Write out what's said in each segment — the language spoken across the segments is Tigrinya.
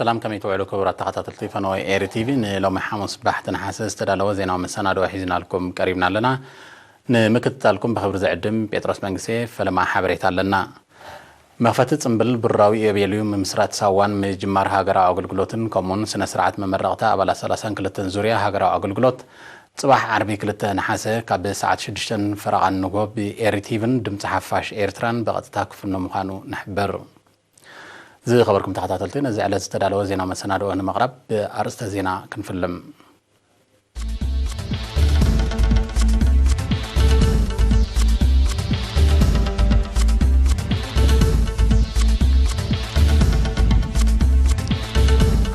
ሰላም፣ ከመይ ትውዕሉ ክቡራት ተኸታተልቲ ፈነወ ኤሪ ቲቪ? ንሎሚ ሓሙስ ባሕቲ ነሓሰ ዝተዳለወ ዜናዊ መሰናድኦ ሒዝናልኩም ቀሪብና ኣለና። ንምክትታልኩም ብኽብሪ ዝዕድም ጴጥሮስ መንግስቴ፣ ፈለማ ሓበሬታ ኣለና። መኽፈቲ ጽምብል ብሩራዊ ኢዮቤልዩ ምምስራት ሳዋን ምጅማር ሃገራዊ ኣገልግሎትን ከምኡውን ስነ ስርዓት መመረቕታ ኣባላት ሰላሳን ክልተን ዙርያ ሃገራዊ ኣገልግሎት ጽባሕ ዓርቢ ክልተ ነሓሰ ካብ ሰዓት ሽዱሽተን ፈረቓን ንግሆ ብኤሪ ቲቪን ድምጺ ሓፋሽ ኤርትራን ብቐጥታ ክፍኖ ምዃኑ ንሕብር። ዝኸበርኩም ተኸታተልቲ፣ ነዚ ዕለት ዝተዳለወ ዜና መሰናድኦ ንምቕራብ ብኣርእስተ ዜና ክንፍልም።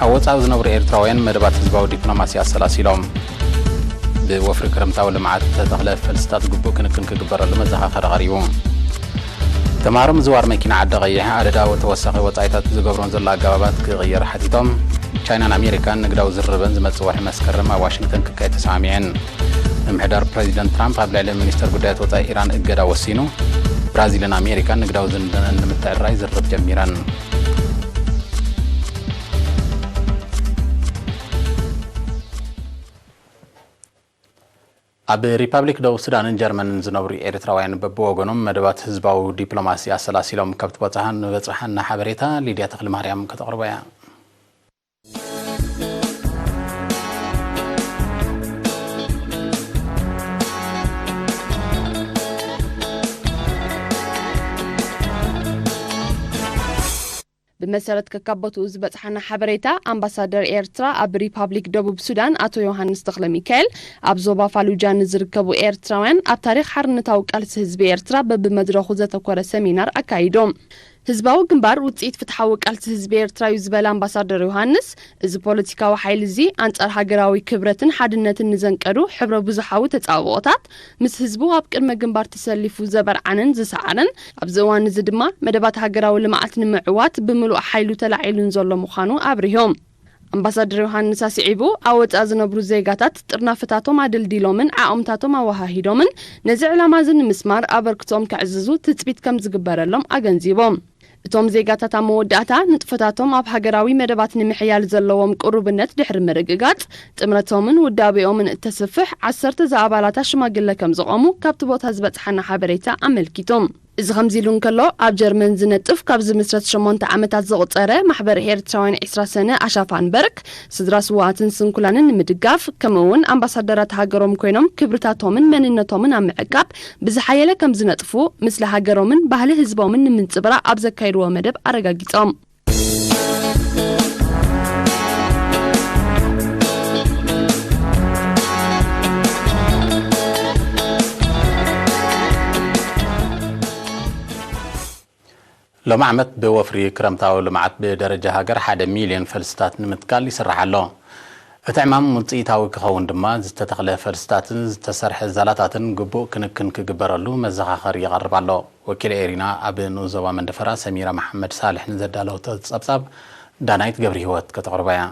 ኣብ ወጻኢ ዝነብሩ ኤርትራውያን መደባት ህዝባዊ ዲፕሎማሲ ኣሰላሲሎም። ብወፍሪ ክረምታዊ ልምዓት ዝተተኽለ ፈልስታት ግቡእ ክንክን ክግበረሉ መዘኻኸሪ ቀሪቡ። ተምሃሮ ምዝዋር መኪና ዓዲ ቀይሕ ኣደዳ ተወሳኺ ወጻኢታት ዝገብሮን ዘሎ ኣገባባት ክቕየር ሓቲቶም። ቻይናን ኣሜሪካን ንግዳዊ ዝርርበን ዝመጽእ ወርሒ መስከረም ኣብ ዋሽንግተን ክካየድ ተሰማሚዐን። ምምሕዳር ፕረዚደንት ትራምፕ ኣብ ልዕሊ ሚኒስተር ጉዳያት ወጻኢ ኢራን እገዳ ወሲኑ። ብራዚልን ኣሜሪካን ንግዳዊ ዝምድናን ንምትዕርራይ ዝርርብ ጀሚረን። ኣብ ሪፓብሊክ ደቡብ ሱዳንን ጀርመንን ዝነብሩ ኤርትራውያን በብወገኖም መደባት ህዝባዊ ዲፕሎማሲ ኣሰላሲሎም። ካብቲ በጽሓ-፣ ንበጽሓና ሓበሬታ ሊድያ ተኽለማርያም ከተቕርቦ እያ። ብመሰረት ከካብ ቦትኡ ዝበጽሓና ሓበሬታ፣ ኣምባሳደር ኤርትራ ኣብ ሪፓብሊክ ደቡብ ሱዳን ኣቶ ዮሃንስ ተኽለሚካኤል፣ ኣብ ዞባ ፋሉጃ ንዝርከቡ ኤርትራውያን ኣብ ታሪኽ ሓርነታዊ ቃልሲ ህዝቢ ኤርትራ በብመድረኹ ዘተኮረ ሰሚናር ኣካይዶም። ህዝባዊ ግንባር ውጽኢት ፍትሓዊ ቃልሲ ህዝቢ ኤርትራ እዩ ዝበለ ኣምባሳደር ዮሃንስ፣ እዚ ፖለቲካዊ ሓይሊ እዚ ኣንጻር ሃገራዊ ክብረትን ሓድነትን ንዘንቀዱ ሕብረ ብዙሓዊ ተጻብኦታት፣ ምስ ህዝቡ ኣብ ቅድመ ግንባር ተሰሊፉ ዘበርዓንን ዝሰዓረን፣ ኣብዚ እዋን እዚ ድማ መደባት ሃገራዊ ልምዓት ንምዕዋት ብምሉእ ሓይሉ ተላዒሉን ዘሎ ምዃኑ ኣብሪሆም። ኣምባሳደር ዮሃንስ ኣስዒቡ፣ ኣብ ወጻኢ ዝነብሩ ዜጋታት ጥርናፈታቶም ኣደልዲሎምን ዓቕምታቶም ኣወሃሂዶምን ነዚ ዕላማ እዚ ንምስማር ኣበርክቶኦም ከዕዝዙ ትጽቢት ከም ዝግበረሎም ኣገንዚቦም። እቶም ዜጋታት ኣብ መወዳእታ ንጥፈታቶም ኣብ ሃገራዊ መደባት ንምሕያል ዘለዎም ቅሩብነት ድሕሪ ምርግጋጽ፣ ጥምረቶምን ውዳቤኦምን እተስፍሕ ዓሰርተ ዝኣባላታ ሽማግለ ከም ዝቖሙ ካብቲ ቦታ ዝበጽሓና ሓበሬታ ኣመልኪቶም። እዚ ከምዚ ኢሉ እንከሎ፣ ኣብ ጀርመን ዝነጥፍ ካብ ዝምስረት ሸሞንተ ዓመታት ዘቑጸረ ማሕበር ኤርትራውያን ዕስራ ሰነ ኣሻፋንበርግ፣ ስድራ ስውኣትን ስንኩላንን ንምድጋፍ፣ ከምኡ እውን ኣምባሳደራት ሃገሮም ኮይኖም ክብርታቶምን መንነቶምን ኣብ ምዕቃብ ብዝሓየለ ከም ዝነጥፉ፣ ምስሊ ሃገሮምን ባህሊ ህዝቦምን ንምንጽብራቕ ኣብ ዘካየድዎ መደብ ኣረጋጊጾም። ሎሚ ዓመት ብወፍሪ ክረምታዊ ልምዓት ብደረጃ ሃገር ሓደ ሚልዮን ፈልስታት ንምትካል ይስራሕ ኣሎ። እቲ ዕማም ውፅኢታዊ ክኸውን ድማ ዝተተኽለ ፈልስታትን ዝተሰርሐ ዛላታትን ግቡእ ክንክን ክግበረሉ መዘኻኸሪ ይቐርብ ኣሎ። ወኪል ኤሪና ኣብ ንኡስ ዞባ መንደፈራ ሰሚራ መሓመድ ሳልሕ ንዘዳለወቶ ጸብጻብ ዳናይት ገብረ ህይወት ከተቕርቦ እያ።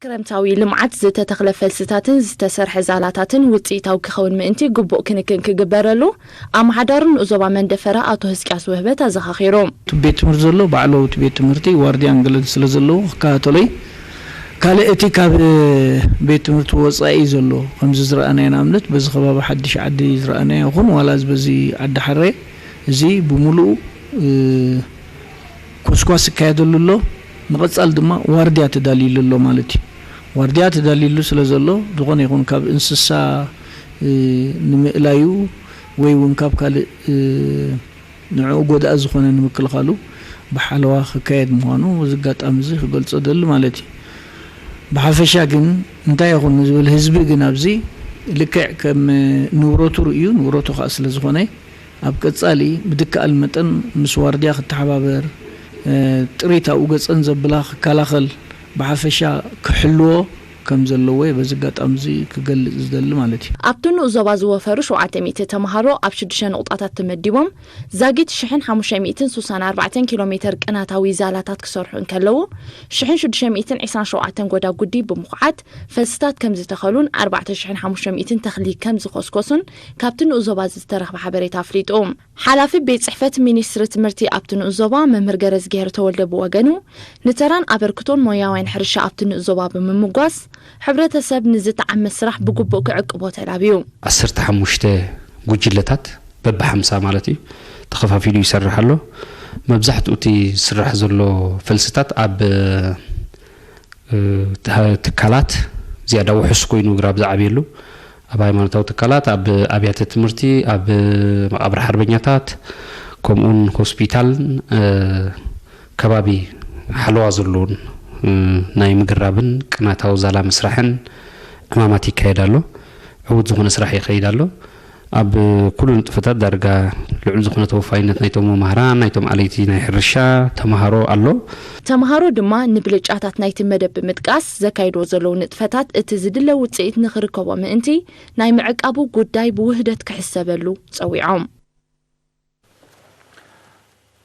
ክረምታዊ ልምዓት ዝተተኽለ ፈልስታትን ዝተሰርሐ ዛላታትን ውፅኢታዊ ክኸውን ምእንቲ ግቡእ ክንክን ክግበረሉ ኣመሓዳሪ ንኡስ ዞባ መንደፈራ ኣቶ ህዝቅያስ ውህበት ኣዘኻኺሩ። እቲ ቤት ትምህርቲ ዘሎ ባዕሉ እቲ ቤት ትምህርቲ ዋርድያን ገለን ስለ ዘለዎ ክከታተሎ እዩ። ካልእ እቲ ካብ ቤት ትምህርቲ ወፃኢ ዘሎ ከምዚ ዝረኣናዮ ንኣብነት በዚ ከባቢ ሓድሽ ዓዲ ዝረኣናዮ ይኹን ዋላ በዚ ዓዲ ሓረ እዚ ብምሉኡ፣ እ፣ ኮስኳስ ይካየደሉ ኣሎ። ንቐጻል ድማ ዋርድያ ተዳልዩሉ ኣሎ ማለት እዩ። ዋርድያ ተዳልዩሉ ስለ ዘሎ፣ ዝኾነ ይኹን ካብ እንስሳ፣ እ፣ ንምእላዩ ወይ እውን ካብ ካልእ፣ እ፣ ንዕኡ ጎዳኢ ዝኾነ ንምክልኻሉ ብሓለዋ ክካየድ ምዃኑ እዚ ኣጋጣሚ እዚ ክገልጾ ደሊ ማለት እዩ። ብሓፈሻ ግን እንታይ ይኹን ንዝብል ህዝቢ ግን ኣብዚ ልክዕ ከም ንብረቱ ርእዩ፣ ንብረቱ ከኣ ስለ ዝኾነ፣ ኣብ ቀጻሊ ብድከኣል መጠን ምስ ዋርድያ ክተሓባበር፣ እ፣ ጥሪት ኣብኡ ገጸን ዘብላ ክከላኸል፣ ብሓፈሻ ክሕልዎ፣ ከም ዘለዎ እየ በዚ ኣጋጣሚ እዚ ክገልጽ ዝደሊ ማለት እዩ። ኣብቲ ንኡስ ዞባ ዝወፈሩ ሸውዓተ ሚእቲ ተምሃሮ ኣብ ሽዱሽተ ንቑጣታት ተመዲቦም ዛጊት ሽሕን ሓሙሽተ ሚእትን ስሳን ኣርባዕተን ኪሎ ሜተር ቅናታዊ ዛላታት ክሰርሑ እንከለዉ፣ ሽሕን ሽዱሽተ ሚእትን ዕስራን ሸውዓተን ጎዳጉዲ ብምኹዓት ፈልስታት ከም ዝተኸሉን ኣርባዕተ ሽሕን ሓሙሽተ ሚእትን ተኽሊ ከም ዝኾስኮሱን ካብቲ ንኡስ ዞባ ዝተረኽበ ሓበሬታ ኣፍሊጡ። ሓላፊ ቤት ጽሕፈት ሚኒስትሪ ትምህርቲ ኣብቲ ንኡስ ዞባ መምህር ገረዝግሄር ተወልደ ብወገኑ፣ ንተራን ኣበርክቶን ሞያውያን ሕርሻ ኣብቲ ንኡስ ዞባ ብምምጓስ፣ ሕብረተሰብ ንዝተዓመ ስራሕ ብግቡእ ክዕቅቦ ተላብዩ። ዓሰርተ ሓሙሽተ ጉጅለታት በብሓምሳ ማለት እዩ ተኸፋፊሉ ይሰርሕ ኣሎ። መብዛሕትኡ እቲ ዝስራሕ ዘሎ ፈልስታት ኣብ እ፣ ትሃ-፣ ትካላት ዝያዳ ውሑስ ኮይኑ ግራብ ዝዓብየሉ፣ ኣብ ሃይማኖታዊ ትካላት፣ ኣብ ኣብያተ ትምህርቲ፣ ኣብ መቓብር ሓርበኛታት፣ ከምኡውን ሆስፒታልን፣ እ፣ ከባቢ ሓለዋ ዘለዎን፣ እ፣ ናይ ምግራብን ቅናታዊ ዛላ ምስራሕን ዕማማት ይካየድ ኣሎ። ዕዉት ዝኾነ ስራሕ ይኸይድ ኣሎ። ኣብ ኩሉ ንጥፈታት ዳርጋ ልዑል ዝኾነ ተወፋይነት ናይቶም መማህራን፣ ናይቶም ኣለይቲ ናይ ሕርሻ፣ ተምሃሮ ኣሎ። ተምሃሮ ድማ ንብልጫታት ናይቲ መደብ ብምጥቃስ፣ ዘካይድዎ ዘለዉ ንጥፈታት እቲ ዝድለ ውጽኢት ንኽርከቦ ምእንቲ ናይ ምዕቃቡ ጉዳይ ብውህደት ክሕሰበሉ ጸዊዖም።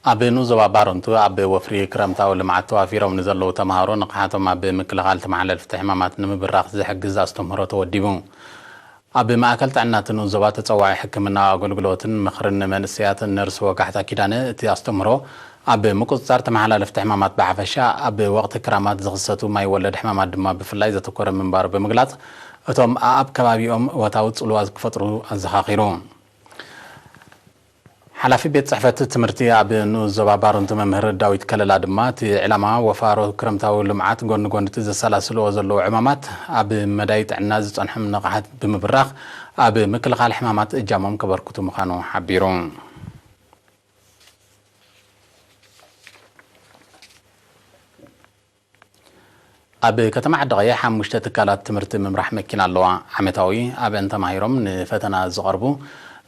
ኣብ ንኡስ ዞባ ባረንቱ ኣብ ወፍሪ ክረምታዊ ልምዓት ተዋፊሮም ንዘለዉ ተምሃሮ ንቕሓቶም ኣብ ምክልኻል ተመሓላልፍቲ ሕማማት ንምብራኽ ዝሕግዝ ኣስተምህሮ ተወዲቡ። ኣብ ማእከል ጥዕና እቲ ንኡስ ዞባ ተጸዋዒ ሕክምናዊ ኣገልግሎትን ምኽርን ንመንእሰያት ነርስ ወጋሕታ ኪዳነ፣ እቲ ኣስተምህሮ ኣብ ምቁጽጻር ተመሓላለፍቲ ሕማማት ብሓፈሻ፣ ኣብ ወቕቲ ክራማት ዝኽሰቱ ማይ ወለድ ሕማማት ድማ ብፍላይ ዘተኮረ ምንባሩ ብምግላጽ፣ እቶም ኣኣብ ከባቢኦም እወታዊ ጽልዋ ክፈጥሩ ኣዘኻኺሩ። ሓላፊ ቤት ጽሕፈት ትምህርቲ ኣብ ንኡስ ዞባ ባረንቱ መምህር ዳዊት ከለላ ድማ፣ እቲ ዕላማ ወፋሮ ክረምታዊ ልምዓት ጎኒ ጎኒ እቲ ዘሰላስልዎ ዘለዉ ዕማማት ኣብ መዳይ ጥዕና ዝጸንሖም ንቕሓት ብምብራኽ ኣብ ምክልኻል ሕማማት እጃሞም ከበርክቱ ምዃኑ ሓቢሩ። ኣብ ከተማ ዓዲ ቀይሕ ሓሙሽተ ትካላት ትምህርቲ ምምራሕ መኪና ኣለዋ። ዓመታዊ ኣብአን ተማሂሮም ንፈተና ዝቐርቡ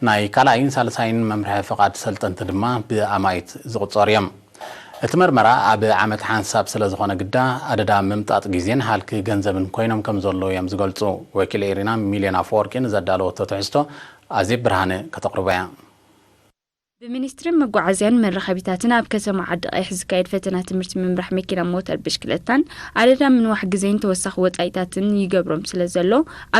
ናይ ካልኣይን ሳልሳይን መምርሒ ፍቓድ ሰልጠንቲ ድማ ብኣማኢት ዝቑጸሩ እዮም። እቲ መርመራ ኣብ ዓመት ሓንሳብ ስለ ዝኾነ ግዳ፣ ኣደዳ ምምጣጥ ግዜን ሃልኪ ገንዘብን ኮይኖም ከም ዘለዉ እዮም ዝገልጹ። ወኪል ኤሪና ሚልዮን ኣፈወርቂ ንዘዳለወቶ ትሕዝቶ ኣዜብ ብርሃነ ከተቕርቦ እያ። ብሚኒስትሪ መጓዓዝያን መራኸቢታትን ኣብ ከተማ ዓዲ ቀይሕ ዝካየድ ፈተና ትምህርቲ ምምራሕ መኪና ሞተር ብሽክለታን ኣደዳ ምንዋሕ ግዜን ተወሳኺ ወጻኢታትን ይገብሮም ስለ ዘሎ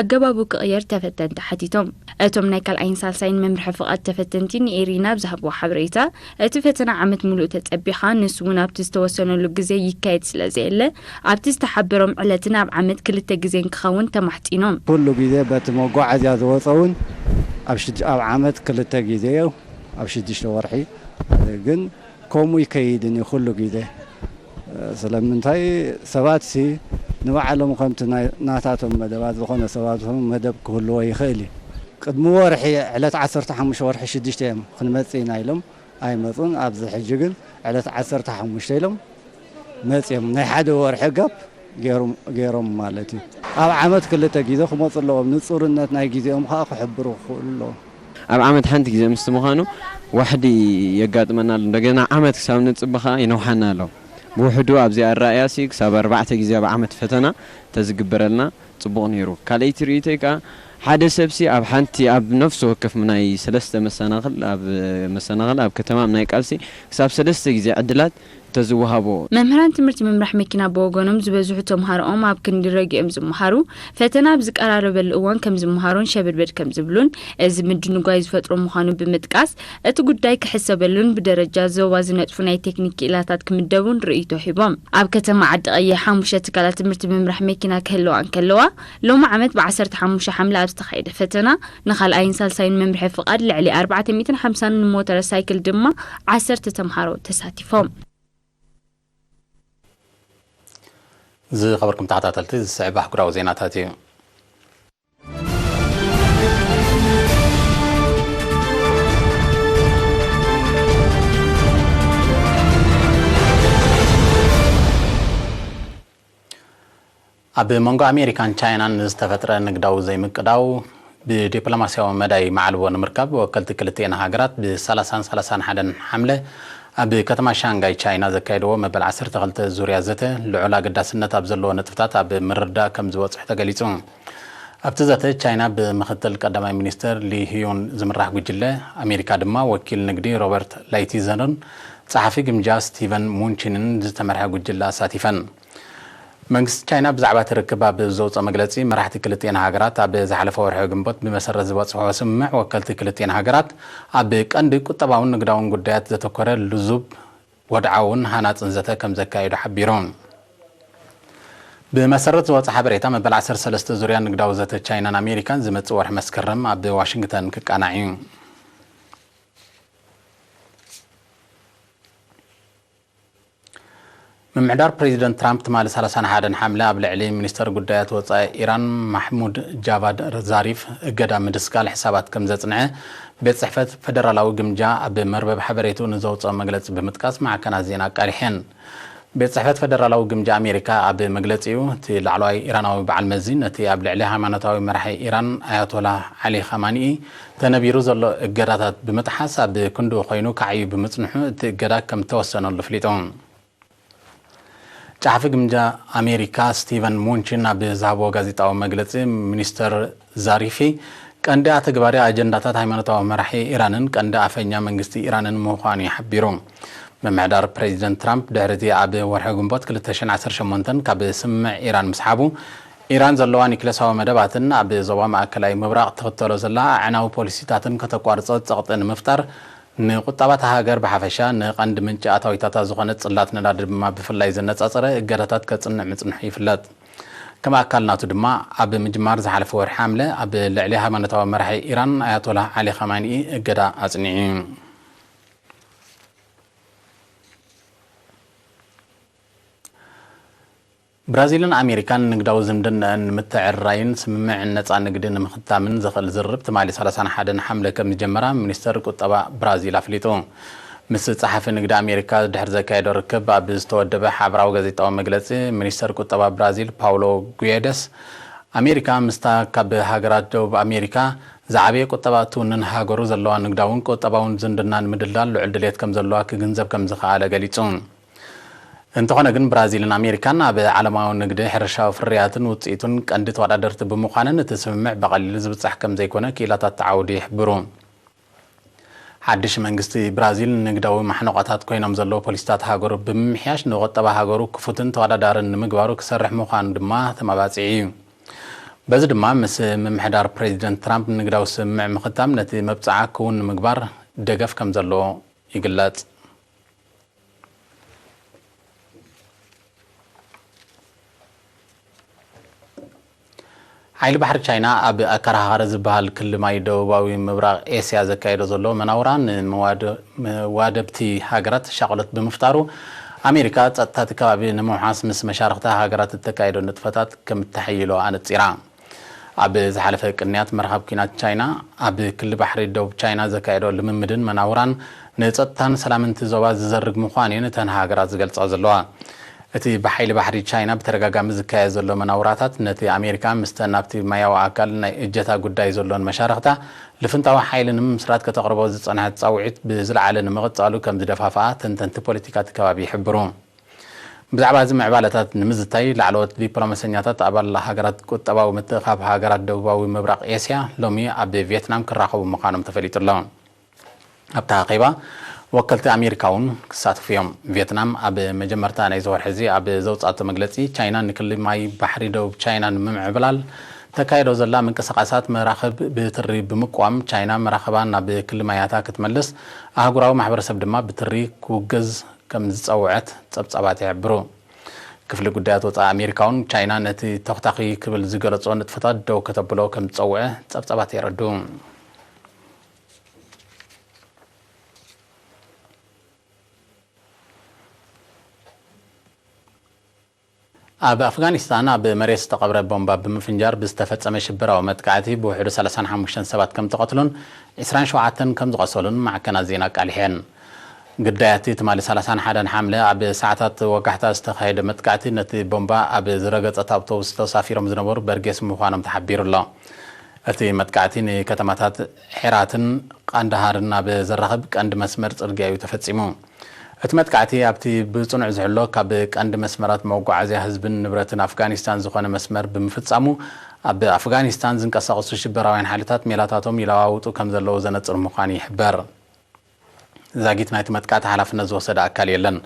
ኣገባቡ ክቕየር ተፈተንቲ ሓቲቶም። እቶም ናይ ካልኣይን ሳልሳይን መምርሒ ፍቓድ ተፈተንቲ ንኤሪና ኣብ ዝሃብዎ ሓበሬታ፣ እቲ ፈተና ዓመት ሙሉእ ተጸቢኻ፣ ንሱ እውን ኣብቲ ዝተወሰነሉ ግዜ ይካየድ ስለ ዘየለ፣ ኣብቲ ዝተሓበሮም ዕለትን ኣብ ዓመት ክልተ ግዜን ክኸውን ተማሕጺኖም። ኩሉ ግዜ በቲ መጓዓዝያ ዝወፀ እውን ኣብ ሽድ-፣ ኣብ ዓመት ክልተ ግዜ እዩ። ኣብ ሽዱሽተ ወርሒ ግን ከምኡ ይከይድን እዩ ኩሉ ግዜ። ስለምንታይ ሰባት ሲ ንባዕሎም ከምቲ ናይ-፣ ናታቶም መደባት ዝኾነ ሰባቶም መደብ ክህልዎ ይኽእል እዩ። ቅድሚ ወርሒ ዕለት ዓሰርተ ሓሙሽተ ወርሒ ሽዱሽተ እዮም ክንመጽእ ኢና ኢሎም ኣይመጹን። ኣብዚ ሕጂ ግን ዕለት ዓሰርተ ሓሙሽተ ኢሎም መጽዮም ናይ ሓደ ወርሒ ጋፕ ገይሮም፣ ገይሮም ማለት እዩ። ኣብ ዓመት ክልተ ግዜ ክመጹ ኣለዎም። ንጹርነት ናይ ግዜኦም ከዓ ክሕብሩ ክኽእሉ ኣለዎም። ኣብ ዓመት ሓንቲ ግዜ ምስቲ ምዃኑ ዋሕዲ የጋጥመና ኣሎ። እንደገና ዓመት ክሳብ ንጽበ ከዓ ይነውሓና ኣሎ። ብውሕዱ ኣብዚ ኣረኣእያ ሲ ክሳብ ኣርባዕተ ግዜ ኣብ ዓመት ፈተና ተዝግበረልና ጽቡቕ ነይሩ። ካልኣይቲ ርእይቶይ ከኣ ሓደ ሰብሲ ኣብ ሓንቲ ኣብ ነፍሲ ወከፍ ናይ ሰለስተ መሰናኽል ኣብ መሰናኽል ኣብ ከተማ ናይ ቃልሲ ክሳብ ሰለስተ ግዜ ዕድላት እንተዝወሃቦ። መምህራን ትምህርቲ ምምራሕ መኪና ብወገኖም ዝበዝሑ ተምሃሮኦም ኣብ ክንዲ ረጊኦም ዝመሃሩ ፈተና ኣብ ዝቀራረበሉ እዋን ከም ዝመሃሩን ሸበድበድ ከም ዝብሉን እዚ ምድንጓይ ዝፈጥሮ ምዃኑ ብምጥቃስ እቲ ጉዳይ ክሕሰበሉን ብደረጃ ዞባ ዝነጥፉ ናይ ቴክኒክ ክኢላታት ክምደቡን ርእይቶ ሂቦም። ኣብ ከተማ ዓዲ ቀይሕ ሓሙሽተ ትካላት ትምህርቲ ምምራሕ መኪና ክህልዋ እንከለዋ፣ ሎሚ ዓመት ብ ዓሰርተ ሓሙሽተ ሓምለ ኣብ ዝተኻየደ ፈተና ንኻልኣይን ሳልሳይን መምርሒ ፍቓድ ልዕሊ ኣርባዕተ ሚእትን ሓምሳን ንሞተር ሳይክል ድማ ዓሰርተ ተምሃሮ ተሳቲፎም። ዝኸበርኩም ተኸታተልቲ፣ ዝስዕብ ኣህጉራዊ ዜናታት እዩ። ኣብ መንጎ ኣሜሪካን ቻይናን ዝተፈጥረ ንግዳዊ ዘይምቅዳው ብዲፕሎማስያዊ መዳይ መዓልቦ ንምርካብ ወከልቲ ክልቲኤን ሃገራት ብ ሰላሳን ሰላሳን ሓደን ሓምለ ኣብ ከተማ ሻንጋይ ቻይና ዘካየድዎ መበል ዓሰርተ ክልተ ዙርያ ዘተ ልዑል ኣገዳስነት ኣብ ዘለዎ ነጥብታት ኣብ ምርዳእ ከም ዝበፅሑ ተገሊፁ። ኣብቲ ዘተ ቻይና ብምክትል ቀዳማይ ሚኒስትር ሊ ሂዩን ዝምራሕ ጉጅለ፣ ኣሜሪካ ድማ ወኪል ንግዲ ሮበርት ላይቲዘርን ጸሓፊ ግምጃ ስቲቨን ሙንቺንን ዝተመርሐ ጉጅለ ኣሳቲፈን። መንግስቲ ቻይና ብዛዕባ እቲ ርክብ ኣብ ዘውፅኦ መግለፂ፣ መራሕቲ ክልቲኤን ሃገራት ኣብ ዝሓለፈ ወርሒ ግንቦት ብመሰረት ዝበፅሕዎ ስምምዕ፣ ወከልቲ ክልቲኤን ሃገራት ኣብ ቀንዲ ቁጠባውን ንግዳውን ጉዳያት ዘተኮረ ልዙብ፣ ወድዓውን ሃናፅን ዘተ ከም ዘካየዱ ሓቢሩ። ብመሰረት ዝወፀ ሓበሬታ፣ መበል ዓሰርተ ሰለስተ ዙርያ ንግዳዊ ዘተ ቻይናን ኣሜሪካን ዝመፅእ ወርሒ መስከረም ኣብ ዋሽንግተን ክቃናዕ እዩ። ምምሕዳር ፕሬዚደንት ትራምፕ ትማሊ ሰላሳን ሓደን ሓምለ ኣብ ልዕሊ ሚኒስተር ጉዳያት ወጻኢ ኢራን ማሕሙድ ጃቫድ ዛሪፍ እገዳ ምድስካል ሕሳባት ከም ዘጽንዐ ቤት ጽሕፈት ፈደራላዊ ግምጃ ኣብ መርበብ ሓበሬትኡ ንዘውጽኦ መግለጺ ብምጥቃስ ማዕከናት ዜና ኣቃሊሐን። ቤት ጽሕፈት ፈደራላዊ ግምጃ ኣሜሪካ ኣብ መግለጺኡ፣ እቲ ላዕለዋይ ኢራናዊ በዓል መዚ ነቲ ኣብ ልዕሊ ሃይማኖታዊ መራሒ ኢራን ኣያቶላ ዓሊ ኻማኒኢ ተነቢሩ ዘሎ እገዳታት ብምጥሓስ ኣብ ክንድኡ ኮይኑ ክዓዩ ብምጽንሑ እቲ እገዳ ከም ተወሰነሉ ኣፍሊጡ። ጸሓፊ ግምጃ ኣሜሪካ ስቲቨን ሙንቺን ኣብ ዝሃብዎ ጋዜጣዊ መግለጺ፣ ሚኒስተር ዛሪፊ ቀንዲ ኣተግባሪ ኣጀንዳታት ሃይማኖታዊ መራሒ ኢራንን ቀንዲ ኣፈኛ መንግስቲ ኢራንን ምዃኑ እዩ ሓቢሩ። ምምሕዳር ፕሬዚደንት ትራምፕ ድሕሪ እቲ ኣብ ወርሒ ግንቦት ክልተ ሽሕን ዓሰርተ ሸሞንተን ካብ ስምምዕ ኢራን ምስሓቡ፣ ኢራን ዘለዋ ኒክለሳዊ መደባትን ኣብ ዞባ ማእከላይ ምብራቕ ትኽተሎ ዘላ ኣዕናዊ ፖሊሲታትን ከተቋርጾ ጸቕጢ ንምፍጣር፣ ንቁጠባ እታ ሃገር ብሓፈሻ፣ ንቐንዲ ምንጪ ኣታዊታታ ዝኾነ ጽላት ነዳዲ ድማ ብፍላይ ዘነጻጸረ እገዳታት ከጽንዕ ምጽንሑ ይፍለጥ። ከም ኣካል ናቱ ድማ፣ ኣብ ምጅማር ዝሓለፈ ወርሒ ሓምለ ኣብ ልዕሊ ሃይማኖታዊ መራሒ ኢራን ኣያቶላህ ዓሊ ኻማኒኢ እገዳ ኣጽኒዑ እዩ። ብራዚልን ኣሜሪካን ንግዳዊ ዝምድናኣን ንምትዕርራይን ስምምዕን ነጻ ንግዲ ንምኽታምን ዘኽእል ዝርርብ ትማሊ ሰላሳን ሓደን ሓምለ ከም ዝጀመራ ሚኒስተር ቁጠባ ብራዚል ኣፍሊጡ። ምስ ጸሓፊ ንግዲ ኣሜሪካ ድሕሪ ዘካየዶ ርክብ ኣብ ዝተወደበ ሓበራዊ ጋዜጣዊ መግለጺ፣ ሚኒስተር ቁጠባ ብራዚል ፓውሎ ጉየደስ፣ ኣሜሪካ ምስታ ካብ ሃገራት ደቡብ ኣሜሪካ ዝዓበየ ቁጠባ እትውንን ሃገሩ ዘለዋ ንግዳውን ቁጠባውን ዝምድና ንምድልዳል ልዑል ድሌት ከም ዘለዋ ክግንዘብ ከም ዝኸኣለ ገሊጹ። እንተኾነ ግን፣ ብራዚልን ኣሜሪካን ኣብ ዓለማዊ ንግዲ ሕርሻዊ ፍርያትን ውጽኢቱን ቀንዲ ተወዳደርቲ ብምዃነን፣ እቲ ስምምዕ ብቐሊሉ ዝብጻሕ ከም ዘይኮነ ክኢላታት እቲ ዓውዲ ይሕብሩ። ሓድሽ መንግስቲ ብራዚል፣ ንግዳዊ ማሕነቆታት ኮይኖም ዘለዉ ፖሊሲታት ሃገሩ ብምምሕያሽ፣ ንቁጠባ ሃገሩ ክፉትን ተወዳዳርን ንምግባሩ ክሰርሕ ምዃኑ ድማ ተመባጺዑ እዩ። በዚ ድማ፣ ምስ ምምሕዳር ፕሬዚደንት ትራምፕ ንግዳዊ ስምምዕ ምኽታም፣ ነቲ መብጽዓ ክውን ንምግባር ደገፍ ከም ዘለዎ ይግለጽ። ሓይሊ ባሕሪ ቻይና ኣብ ኣከራኻሪ ዝበሃል ክሊ ማይ ደቡባዊ ምብራቕ ኤስያ ዘካየዶ ዘሎ መናውራ፣ ንመዋደ-፣ መዋደብቲ ሃገራት ሻቕሎት ብምፍጣሩ፣ ኣሜሪካ ጸጥታ እቲ ከባቢ ንምውሓስ ምስ መሻርኽቲ ሃገራት እተካየዶ ንጥፈታት ከም እተሐይሎ ኣነጺራ። ኣብ ዝሓለፈ ቅንያት፣ መርሃብ ኲናት ቻይና ኣብ ክሊ ባሕሪ ደቡብ ቻይና ዘካየዶ ልምምድን መናውራን፣ ንጸጥታን ሰላምን እቲ ዞባ ዝዘርግ ምዃኑ እየን እተን ሃገራት ዝገልጻ ዘለዋ። እቲ ብሓይሊ ባሕሪ ቻይና ብተደጋጋሚ ዝካየድ ዘሎ መናውራታት፣ ነቲ ኣሜሪካ ምስተን ኣብቲ ማያዊ ኣካል ናይ እጀታ ጉዳይ ዘሎን መሻርኽታ፣ ልፍንታዊ ሓይሊ ንምምስራት ከተቕርቦ ዝጸንሐት ጻውዒት ብዝለዓለ ንምቕጻሉ ከም ዝደፋፍኣ ተንተንቲ ፖለቲካ እቲ ከባቢ ይሕብሩ። ብዛዕባ እዚ ምዕባለታት ንምዝታይ፣ ላዕለዎት ዲፕሎማሰኛታት ኣባል ሃገራት ቁጠባዊ ምትእኻብ ሃገራት ደቡባዊ ምብራቕ ኤስያ ሎሚ ኣብ ቪየትናም ክራኸቡ ምዃኖም ተፈሊጡ ኣሎ። ኣብቲ ኣኼባ፣ ወከልቲ ኣሜሪካ እውን ክሳተፉ እዮም። ቪየትናም ኣብ መጀመርታ ናይዚ ወርሒ እዚ ኣብ ዘውጻእቶ መግለጺ፣ ቻይና ንክሊ ማይ ባሕሪ ደቡብ ቻይና ንምምዕብላል ተካይዶ ዘላ ምንቅስቓሳት መራኽብ ብትሪ ብምቋም፣ ቻይና መራኽባ ናብ ክሊ ማያታ ክትመልስ፣ ኣህጉራዊ ማሕበረሰብ ድማ ብትሪ ክውግዝ ከም ዝጸውዐት ጸብጻባት ይሕብሩ። ክፍሊ ጉዳያት ወጻኢ ኣሜሪካ እውን፣ ቻይና ነቲ ተኽታኺ ክብል ዝገለጾ ንጥፈታት ደው ከተብሎ ከም ዝጸውዐ ጸብጻባት የረድኡ። ኣብ ኣፍጋኒስታን፣ ኣብ መሬት ዝተቐብረ ቦምባ ብምፍንጃር ብዝተፈጸመ ሽበራዊ መጥቃዕቲ፣ ብውሕዱ ሰላሳን ሓሙሽተን ሰባት ከም ተቐትሉን ዕስራን ሸውዓተን ከም ዝቖሰሉን ማዕከናት ዜና ኣቃሊሐን። ግዳያት ትማሊ ሰላሳን ሓደን ሓምለ ኣብ ሰዓታት ወጋሕታ ዝተኻየደ መጥቃዕቲ፣ ነቲ ቦምባ ኣብ ዝረገጸት ኣውቶቡስ ተሳፊሮም ዝነበሩ በርጌስ ምዃኖም ተሓቢሩ ኣሎ። እቲ መጥቃዕቲ ንከተማታት ሄራትን ቃንዳሃርን ኣብ ዘራኽብ ቀንዲ መስመር ጽርግያ እዩ ተፈጺሙ። እቲ መጥቃዕቲ ኣብቲ ብጽኑዕ ዝሕሎ ካብ ቀንዲ መስመራት መጓዓዝያ ህዝብን ንብረትን ኣፍጋኒስታን ዝኾነ መስመር ብምፍጻሙ፣ ኣብ ኣፍጋኒስታን ዝንቀሳቐሱ ሽበራውያን ሓይልታት ሜላታቶም ይለዋውጡ ከም ዘለዉ ዘነጽር ምዃኑ ይሕበር። ዛጊት ናይቲ መጥቃዕቲ ሓላፍነት ዝወሰደ ኣካል የለን።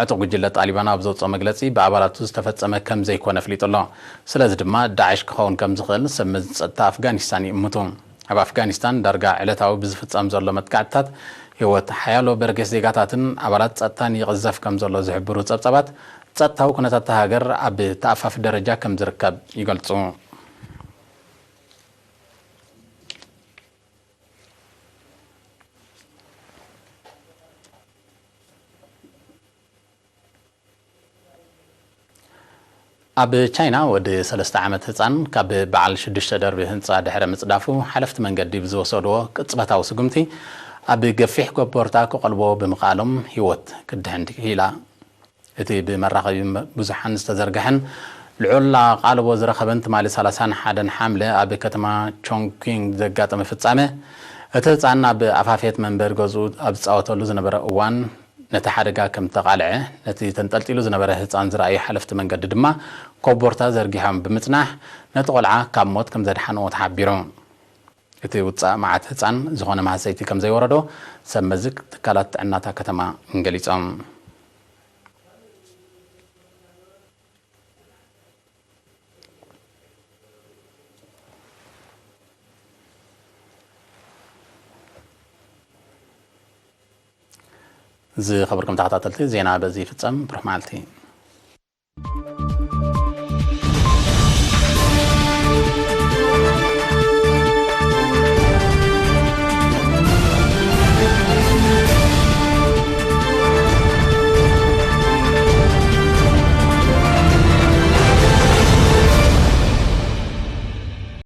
ዕጡቕ ጉጅለ ጣሊባን ኣብ ዘውፅኦ መግለፂ፣ ብኣባላቱ ዝተፈጸመ ከም ዘይኮነ ኣፍሊጡ ኣሎ። ስለዚ ድማ ዳዕሽ ክኸውን ከም ዝኽእል ሰብ መዚ ጸጥታ ኣፍጋኒስታን ይእምቱ። ኣብ ኣፍጋኒስታን ዳርጋ ዕለታዊ ብዝፍጸም ዘሎ መጥቃዕትታት፣ ህይወት ሓያሎ በርጌስ ዜጋታትን ኣባላት ጸጥታን ይቕዘፍ ከም ዘሎ ዝሕብሩ ጸብጻባት፣ ጸጥታዊ ኩነታት እታ ሃገር ኣብ ተኣፋፊ ደረጃ ከም ዝርከብ ይገልጹ። ኣብ ቻይና ወዲ ሰለስተ ዓመት ህጻን ካብ በዓል ሽዱሽተ ደርቢ ህንጻ ድሕሪ ምጽዳፉ፣ ሓለፍቲ መንገዲ ብዝወሰድዎ ቅጽበታዊ ስጉምቲ ኣብ ገፊሕ ጎቦርታ ክቐልቦ ብምኽኣሎም ህይወት ክድሕን ክኢላ። እቲ ብመራኸቢ ብዙሓን ዝተዘርግሐን ልዑል ኣቓልቦ ዝረኸበን ትማሊ ሰላሳን ሓደን ሓምለ ኣብ ከተማ ቾንግኩንግ ዘጋጠመ ፍጻመ፣ እቲ ህጻን ኣብ ኣፋፍየት መንበሪ ገዝኡ ኣብ ዝጻወተሉ ዝነበረ እዋን ነቲ ሓደጋ ከም ተቓልዐ፣ ነቲ ተንጠልጢሉ ዝነበረ ህጻን ዝረኣዩ ሓለፍቲ መንገዲ ድማ ኮቦርታ ዘርጊሖም ብምጽናሕ፣ ነቲ ቆልዓ ካብ ሞት ከም ዘድሓንዎ ተሓቢሩ። እቲ ውጻእ መዓት ህጻን ዝኾነ ማህሰይቲ ከም ዘይወረዶ ሰብ መዚ ትካላት ጥዕናታ ከተማ ገሊጾም። ዝኸበርኩም ተኸታተልቲ፣ ዜና በዚ ይፍጸም። ብሩኽ መዓልቲ።